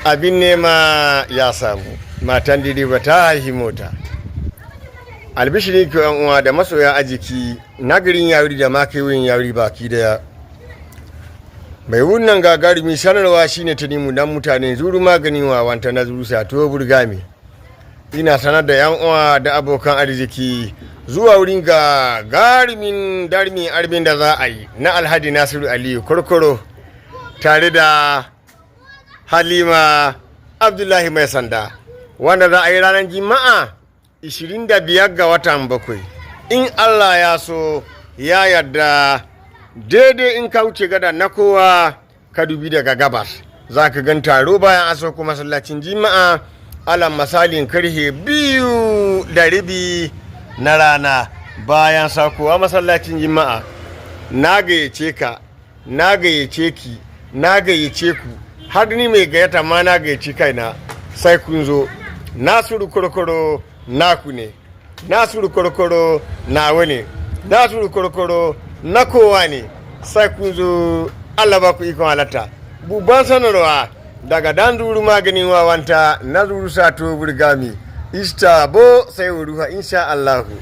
Abin nema ya samu, matan direba ta haihi mota. Albishirin ku yan uwa da masoya a jiki na garin Yauri da makewayin Yauri baki daya. Mai wannan gagarumi sanarwa shine ta nemu dan mutane Zuru maganin wawanta na Zuru Sato Burgami. Ina sanar da yan uwa da abokan arziki zuwa wurin ga garimin darmin arbin da za a yi na Alhaji Nasiru Aliyu Korkoro tare da Halima Abdullahi Mai Sanda, wanda za a yi ranar Juma'a 25 ga watan bakwai in Allah ya so ya yarda. Daidai in ka wuce gada na kowa, ka dubi daga gabas, za ka gan taro bayan an sauko masallacin Juma'a, alam misalin 2:30 na rana bayan saukowa masallacin Juma'a. Na gayyace ka, na gayyace ki, na gayyace ku, har ni mai gayyata ma na gayyaci kaina. Sai kun zo. Nasiru Korokoro naku ne, Nasiru Korokoro nawa ne, Nasiru Korokoro na kowa ne. Sai kun zo, Allah ba ku ikon halatta. Babban sanarwa daga Dan Zuru maganin wawanta na Zuru Sato Burgami. Ista bo sai ruha insha Allahu.